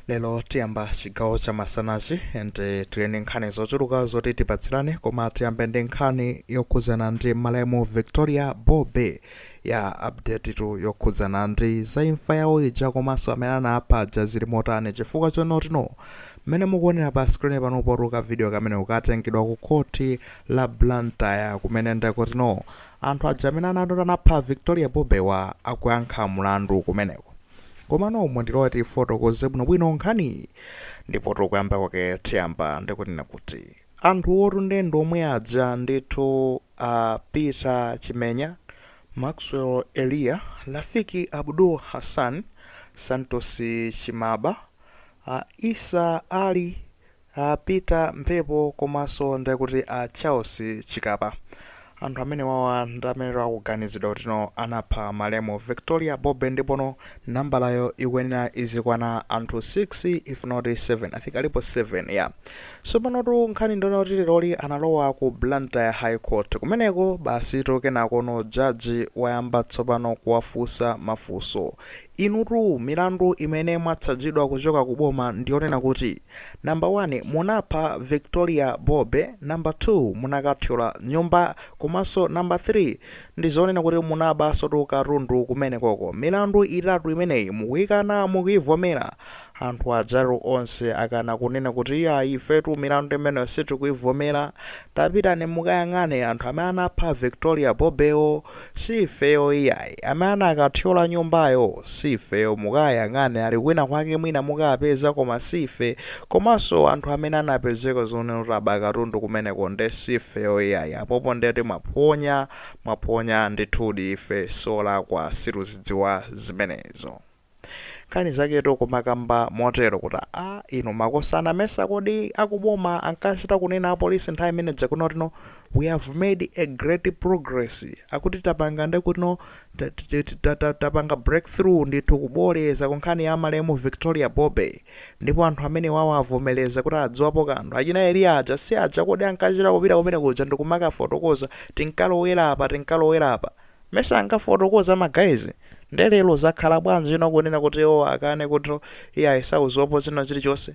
Lero tiyamba chigawo cha masanachi and tili ndi nkhani zochuluka zoti tipatsirane, koma tiyambe ndi nkhani yokhudzana ndi malemu Victoria Bobe, ya update tu yokhudzana ndi za imfa yawo ija komanso amene anapha aja zili motani, chifukwa chonotino mmene mukuonera pa screen pano potuka video kamene kukatengedwa ku khoti la Blantyre, kumene ndekutino anthu aja amene anapha Victoria Bobe wa akuyankha mlandu kumeneko. Komano mundilowe tifotokoze bwinobwino nkhani, ndipo tikuyamba kwake tiyamba ndikunena kuti anthu otunde ndi omwe aja ndithu, Peter Chimenya, Maxwell Eliya, Rafiki Abdul Hassan, Santos Chimaba, Isa Ali, Peter Mphepo komanso ndekuti Charles Chikapa. Anthu amene wawa ndi amene akuganizidwa kuti no anapha malemu Victoria Bobe, ndipono nambalayo ikuyenera izikwana anthu 6 if not 7. I think alipo 7, yeah. So panotu nkhani ndiona kuti leroli analowa ku Blantyre High Court. Kumeneko basi tokenako no jaji wayamba tsopano kuwafunsa mafunso. Inutu milandu imene mwatsajidwa kuchoka ku boma ndionena kuti number 1, munapha Victoria Bobe, number 2, munakathyola nyumba, komanso number 3, ndizonena kuti munabanso katundu kumene koko. Milandu itatu imeneyi mukuyikana, mukuyivomera? Anthu ajaru onse akana kunena kuti iya, ifetu milandu imeneyo sitikuyivomera, tapitani mukayang'ane anthu amene anapha Victoria Bobewo, si ifeyo iyayi, amene anakathyola nyumbayo si ifeyo, mukayang'ane ali kwina kwake mwina mukapeza, koma si ife, komanso anthu amene anapezeka zonena kuti aba katundu kumeneko nde si ifeyo iyayi. Apopo ndeti mwaphonya, mwaphonya ndithudi, ife solakwa, situzidziwa zimenezo. Nkhani zaketo kumakamba motero kuti a inu makosana, mesa kodi akuboma ankachita kunena apolisi nthawi imene jakunotino "We have made a great progress", akuti tapanga ndekutino tapanga breakthrough ndithu kuboleza ku nkhani ya malemu Victoria Bobe, ndipo anthu amene wawo avomereza kuti adziwapo kanthu. Achina Eliya aja si aja kodi ankachita kupita kumene kuja ndikumakafotokoza, "Tinkalowera apa, tinkalowera apa"? Mesa ankafotokoza ma guys? Ndelero zakhala bwanji ino kunena kuti iwo akane kuti iye aisauziwapo china chilichonse?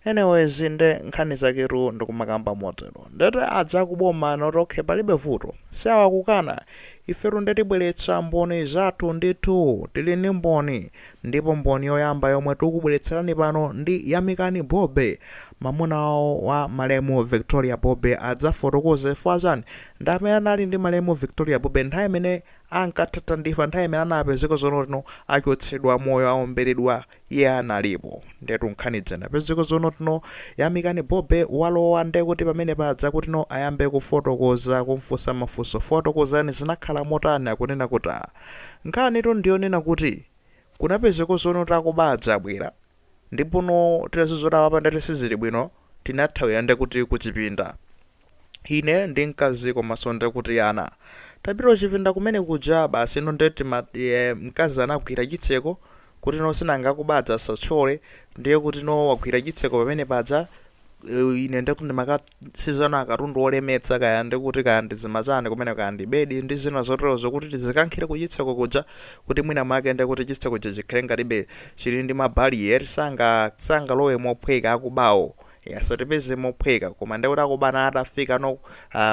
Anyways, nde nkhani zaketu ndikumakamba motero. Ndete aja akuboma noti okay, palibe vuto, siawakukana, ifetu ndetibweretsa mboni zathu ndithu, tili ndi mboni. Ndipo mboni yoyamba yomwe tikubweretserani pano ndi Yamikani Bobe, mamuna wawo wa malemu Victoria Bobe. Adzafotokoze chifukwa chani ndi amene anali ndi malemu Victoria Bobe nthawi imene ankathatha ndifa, nthawi imene anapezeka zonotino achotsedwa moyo, aomberedwa, iye analipo. Ndetu nkhani dzena pezeka zonotino Yamikani Bobe walowa, ndekuti pamene padza kuti no ayambe kufotokoza, kumfunsa mafunso, "Fotokozani, zinakhala motani?" Akunena kuti "Ah, nkhanitu ndiyonena kuti kunapezeka zonoti akubadza abwera, ndipo no tilazizoti apapa ndati sizili bwino, tinathawira ndekuti kuchipinda, ine ndi mkazi komanso ndekuti ana. Tapita kuchipinda kumene kuja, basi ino ndeti mkazi anagwira chitseko kuti no sinangakubadza asathyole. Ndiye kuti no wagwira chitseko pamene paja, ine ndekuti ndimakasizana akatundu olemetsa, kaya ndikuti kaya ndizimachani kumene, kaya ndi bedi ndi zina zotero, zokuti tizikankhire kuchitseko kuja, kuti mwina mwake ndekuti chitseko kuja chikhale ngatibe chili ndi ma barrier, sangalowe mophweka akubawo, asatipeze mophweka. Koma ndekuti akubana atafika no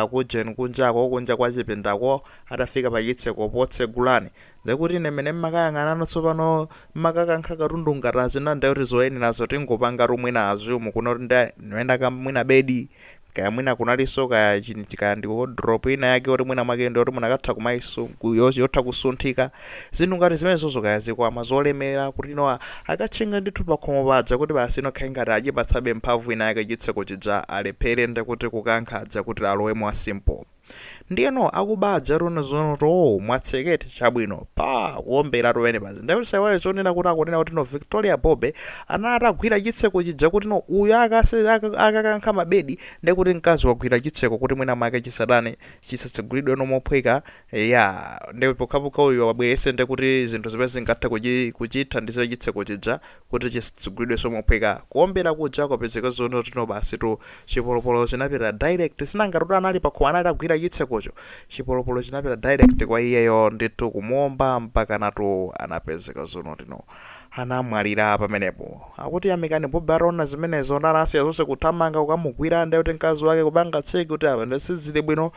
kujeni kunjako, kunja kwa chipindako, atafika pachitseko potsegulani, ndekuti ine mene mmakayang'anano tsopano mmakakankha katundu ngati azina, ndekuti zoyenerazo tingopanga mwina assume kuno ndiyenda mwina bedi, kaya mwina kunalinso kaya kaya ndi wardrobe ina yake kuti mwina mwake ndi kuti munakatha kumaisu yotha kusunthika, zinthu ngati zimenezozo, kaya zikwama zolemera, kuti ino akatchinga ndithu pakhomo paja, kuti basi ino khale ngati achipatsabe mphamvu ina yake chitseko chija, alephere ndekuti kukankha adza kuti alowe mwa simple. Ndiyeno akubadza tuno zonoto mwatsekete, chabwino, pa kuombera pamene paja, ndekuti saiwale zonena kuti akunena kuti no Victoria Bobe anali atagwira chitseko chija, kuti no uyu akakankha mabedi, ndekuti mkazi wagwira chitseko kuti mwina mwake chisadani chisatsegulidwe no mophweka ya ndi pokhapokha uyu wabwerese ndekuti zinthu zimene zingathe kuchithandizira chitseko chija kuti chisitsegulidwenso mophweka. Kuombera kuja kwapezeka zono tino basi tu chipolopolo chinapita direct, sinangati anali pakhomo, anali atagwira. Atatseka chitsekocho, chipolopolo chinapita direct kwa iyeyo ndithu, kumuomba mpaka natu anapezeka zonotino anamwalira pamenepo. Akuti Yamikani Bobe ataona zimenezo, anasiya zonse kuthamanga kukamugwira, ndekuti mkazi wake kupanga tseki kuti apa ndisizili bwino.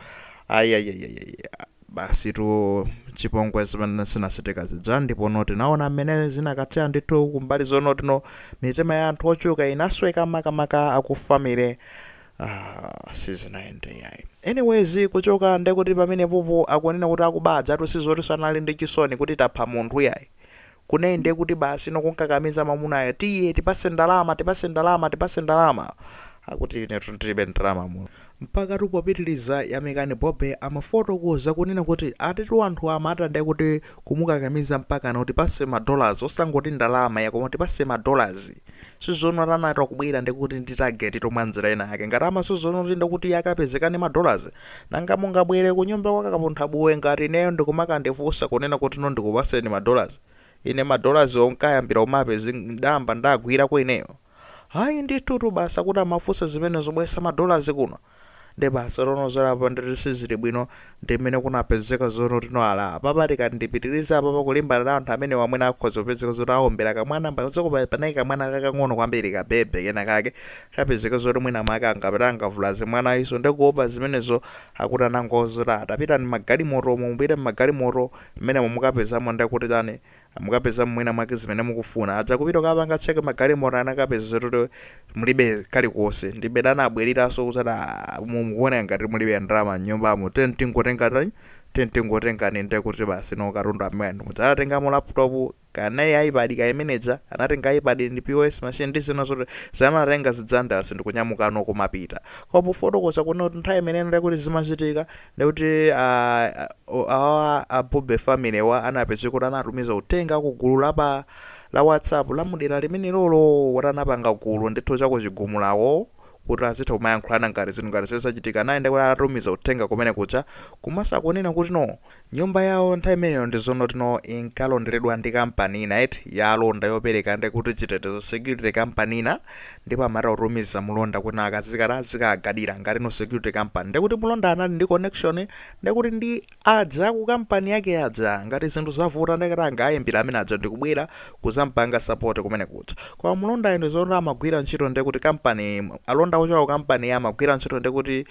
Ayayayaya, basi tu, chipongwe zimene zinachitika zija. Ndipo tinaona mmene zinakathera ndithu kumbali zonotino, mitima ya anthu ochuka inasweka, makamaka aku family. Sizinayende yayi. Anyways, kuchoka ndekuti pamenepopo akunena kuti akubaja atu sizoti sanali ndi chisoni kuti tapha munthu yayi. Kunende kuti basi nokunkakamiza mamunayo, "Tiye tipase ndalama, tipase ndalama, tipase ndalama." Akuti, "Ine ndilibe ndalama muno." Mpaka tupopitiliza, Yamikani Bobe amafotokoza kunena kuti atitu anthu amata ndekuti kumukakamiza mpaka noti pase ma dollars, osangoti ndalama ya, koma tipase ma dollars. Sizono atanata kubwera ndekuti ndi target tomwe nzira ina yake ngati amasizono kuti ndekuti yakapezekani ma dollars. Nanga mungabwere kunyumba kwakapuntha buwe ngati ineyo ndikumakandifunsa kunena kuti no, ndikupaseni ma dollars? Ine ma dollars onkayambira umapezi ndamba ndagwirako ineyo? Hayi ndithutu, basa kuti amafunsa zimene zobwesa ma dollars kuno, ndi basa lonozerapo nditi sizili bwino. Ndi mmene kunapezeka zono tino ala apapa tikandipitiriza apapa kulimbana na anthu amene wamwene akhoza kupezeka zoti awombera kamwana mbazoko. Panali kamwana kakang'ono kwambiri, kabebe kena kake, kapezeka zoti mwina mwake angapita angavulaze mwana iso. Ndikuopa zimenezo, akuti anangozoti atapita mmagalimoto, mupite mmagalimoto mmene mukapezamo ndekuti chani, mukapeza mwina mwake zimene mukufuna. Aja kupita kapanga check magalimoto, anakapeza zoti mulibe kalikonse. Ndibe anabweriranso kuti mukuona ngati mulibe ndalama mnyumbamo, tingotenga tani, tintingotengani ndekuti basi no katundu amene mudzatengamo laptop kanali iPad ka manager anatenga iPad ndi POS machine ndi zina zoti zanatenga zidzandasi ndikunyamukano kumapita. Koma pofotokoza kuno kuti nthawi imene ndekuti zimachitika, ndekuti awa a Bobe family wa anapeza kuti anatumiza uthenga ku gulu lapa la WhatsApp la mudera limene lolo, kuti anapanga gulu ndithu chakuchigumulawo kuti azitha kumayankhulana ngati zinthu ngati zizachitika. Naye ndekuti atatumiza uthenga kumene kucha, komanso akunena kuti no, nyumba yawo nthawi imeneyo ndi zono tino inkalonderedwa ndi kampani ina iti ya alonda yopereka ndekuti chitetezo, security company ina. Ndipo amati kutumiza mulonda kuti akazikati azikagadira ngati no security company, ndekuti mulonda anali ndi connection ndekuti ndi aja ku kampani yake aja. Ngati zinthu zavuta, ndekuti angayimbira amene aja ndikubwera kuzampanga support kumene kuja. Koma mulonda ndi zono amagwira ntchito ndekuti kampani, alonda ochoka ku kampani amagwira ntchito ndekuti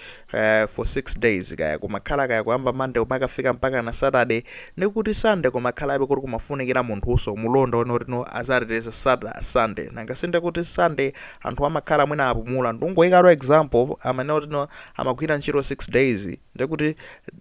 for 6 days, kaya kumakhala kaya kuyamba Monday kumakafika mpaka na Saturday, ndikuti Sunday kumakhalabe kuti kumafunikira munthuso mulonda onotino azateteza Saturday, Sunday. Nanga sinde kuti Sunday anthu amakhala mwina apumula? Ndingoyikalo example, amene otino amagwira ntchito 6 days, ndikuti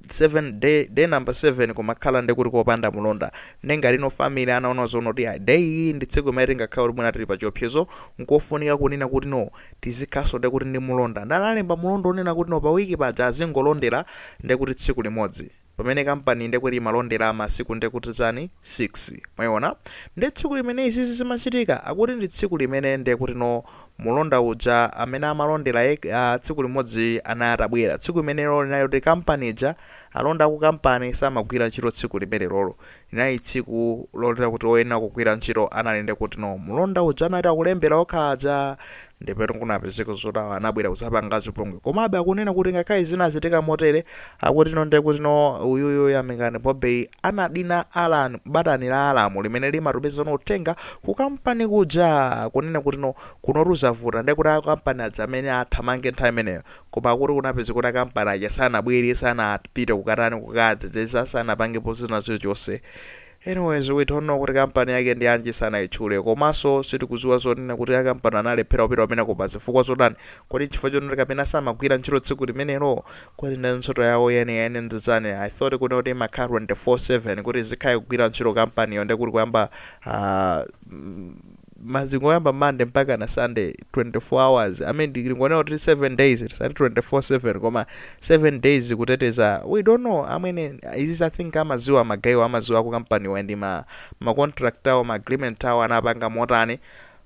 7 day, day number 7 kumakhala ndikuti kopanda mulonda. Nenga lino family anaona zono kuti day iyi ndi tsiku imene tingakhala kuti mwina tili pa chiopsezo, nkofunika kunena kuti no, tizikhaso ndekuti ndi mulonda. Ndanalemba mulonda onena kuti no, pa wiki paja azingolondera ndekuti tsiku limodzi, pamene kampani ndekuti imalondera masiku ndekuti chani, 6. Mwayiona? Ndi tsiku limene izizi zimachitika, akuti ndi tsiku limene ndekuti no, mulonda uja amene amalondera tsiku limodzi anatabwera tsiku limenelo, linali kuti kampani ija, alonda ku kampani samagwira ntchito tsiku limene lolo. Linali tsiku lolera kuti oyenera kugwira ntchito anali ndekuti no, mulonda uja anati akulembera okha aja. Ndipo kunapezeka zoti awo anabwera kuzapanga chipongwe. Komabe akunena kuti ngakhale zinachitika motere, akuti no, ndekuti no, uyuyu Yamikani Bobe anadina alarm, batani la alarm limene limatumiza no uthenga ku kampani kuja kunena kuti no, kunotu zavuta, ndekuti akampani aja amene athamange nthawi imeneyo. Koma akuti kunapeza kuti akampani aja sanabwere, sanapite kukatani, kukateteza, sanapangepo zina chilichonse. Anyways, we don't know kuti kampani yake ndi yanji, sanayitchule. Komanso sitikudziwa zonena kuti akampani analephera kupita pameneko pa zifukwa zotani. Kodi chifukwa chonoti kapena samagwira ntchito tsiku limenelo? Kodi ndi ntchito yawo yeniyeni ndizani? I thought kuti imakhala 24/7 kuti zikhale kugwira ntchito kampaniyo, ndekuti kuyamba mazingo oyamba Monday mpaka na Sunday, 24 hours. I mean, ndingonena kuti 7 days, tisati 24/7, koma 7 days kuteteza. We don't know amwene. Izizi I think amaziwa magayiwo, amaziwa ku kampaniwa ndi ma contract awo, ma agreement awo anapanga motani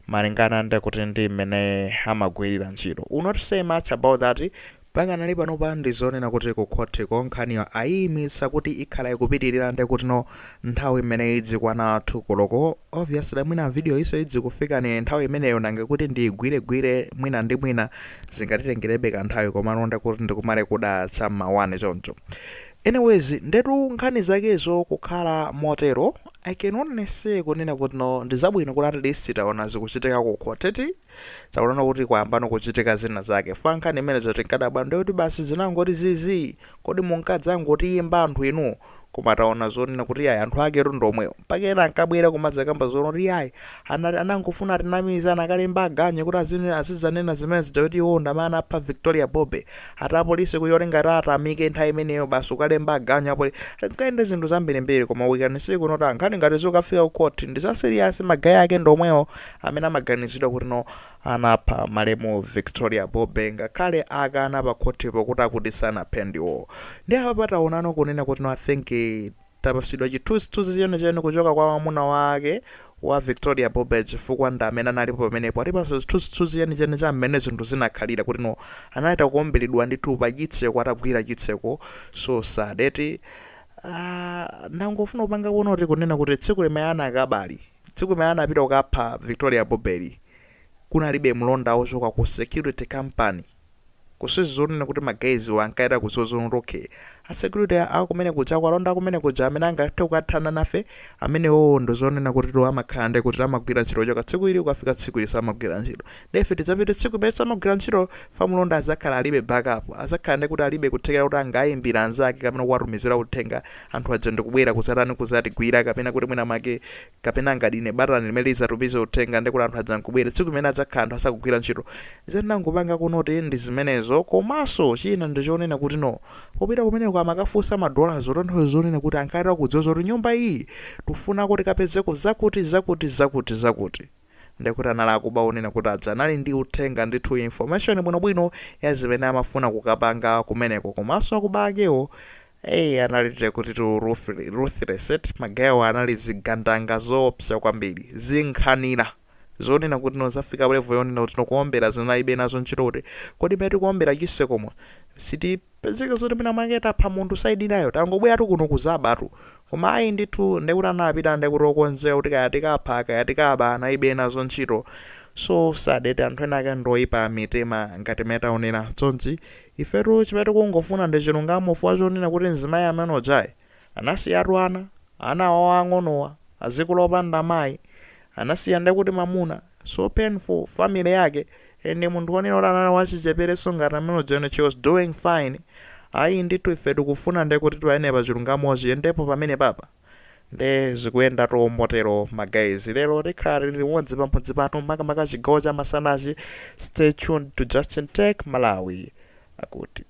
malingana ndi kuti ndi mmene amagwirira ntchito. Will not say much about that. Pakanali panopa ndizonena kuti ku khotiko nkhaniyo ayimitsa kuti ikhala ikupitirira, ndekuti no nthawi imene idzikwana 2 koloko. Obviously mwina video iso idzikufikani nthawi imeneyo, nange kuti ndiyigwiregwire mwina ndi mwina zingatitengerebe kanthawi, komano ndekuti ndikumale kuda cham'ma 1 choncho. Anyways, ndetu nkhani zakezo kukhala motero. I can only say kunena kuti no, ndi zabwino kuti at least taona zikuchitika ku khoteti, taona kuti kwayambano kuchitika zina zake. Fa nkhani imene zatinkadabwa ndekuti basi zinangoti zizi, kodi munkadzangotiyimba anthu inu? Koma taona zonena kuti ayi, anthu aketu ndomwewo, mpaka ena ankabwera kumadzakamba zoona kuti ayi, anangofuna tinamiza, anakalemba aganyu kuti azidzanena zimene zija kuti iwo ndamene anapha Victoria Bobe, ati apolisi kuchoti ngati atamike nthawi imeneyo basi ukalemba aganyu apo nkaende zinthu zambirimbiri. Koma we can see kuno kuti nkhani ngati zikafika ku court ndi za serious. Ma guy ake ndomwewo amene amaganizidwa kuti no, anapha malemu Victoria Bobe, ngakhale akana pa khotipo kuti akuti sanaphe ndiwo. Ndi apa pataonano kunena kuti no, I think tapasidwa chithunzithunzi chenicheni kuchoka kwa mwamuna wake wa Victoria Bobe, chifukwa ndi amene analipo pamenepo. Atipasa chithunzithunzi chenicheni cha mmene zinthu zinakhalira, kuti no, anayita kuomberedwa ndithu pa chitseko, atagwira chitseko. So sadeti ndangofuna kupanga kuona kunena kuti tsiku limene anakabali, tsiku limene anapita kukapha Victoria Bobeli, kunalibe mlonda wochoka ku security company. Kusizonena kuti ma guys ankaita kuzozona kuti okay, a security akumene kuja, alonda akumene kuja amene angathe kukathana nafe amenewo, ndizonena kuti to amakhala ndi kuti amagwira ntchito choka tsiku ili kukafika tsiku ili samagwira ntchito. Ndefe tidzapite tsiku imene samagwira ntchito, fa mlonda azakhala alibe backup, azakhala ndi kuti alibe kuthekera kuti angayimbira anzake kapena kuwatumizira uthenga, anthu aja ndikubwera kuzatani, kuzatigwira, kapena kuti mwina make kapena angadine batani limene lizatumize uthenga ndi kuti anthu aja nkubwera tsiku imene adzakhala anthu asakugwira ntchito. Zinangopanga kunoti ndi zimenezo. Komanso china ndichonena kuti no, popita kumeneko amakafunsa madollars, zotanthauza zonena kuti ankayita kudziwa zoti nyumba iyi tufuna kuti kapezeko zakuti zakuti zakuti zakuti. Ndekuti anali akuba onena kuti aja anali ndi uthenga ndithu, information bwinobwino ya zimene amafuna kukapanga kumeneko. Komanso akuba akewo, eyi, analite kuti tu ruthless. Ma guy wo anali zigandanga zoopsa kwambiri, zinkhanira zonena kuti no, zafika level yonena kuti nokuombera zinalibe nazo ntchito, kuti kodi pamene tikuombera chisekomo sitipezeka zoti mwina mwake tapha munthu side nayo, tangobweratu kuno kuzabatu. Koma ayi ndithu, ndekuti anapita ndekuti okonzeka kuti kaya tikapha kaya tikaba, analibe nazo ntchito. So sadeti anthu ena ake ndoyipa mitima ngati mene taonera chonchi. Ifetu chimene tikungofuna ndi chilungamo, fuwa chonena kuti mzimayi amene ujayi anasiyatu ana, ana awo ang'onowa azikula opanda mayi, anasiya ndekuti mamuna. So painful family yake, and munthu wonena kuti anali wachichepereso ngati amene ujani, she was doing fine. Ayi ndithu, ife tikufuna ndekuti pamene chilungamo chiyendepo pamene papa nde zikuyenda motero. Ma guys, lero tikhala tili limodzi pamodzi pano, makamaka chigawo cha masanachi. Stay tuned to Justin Tech Malawi akuti.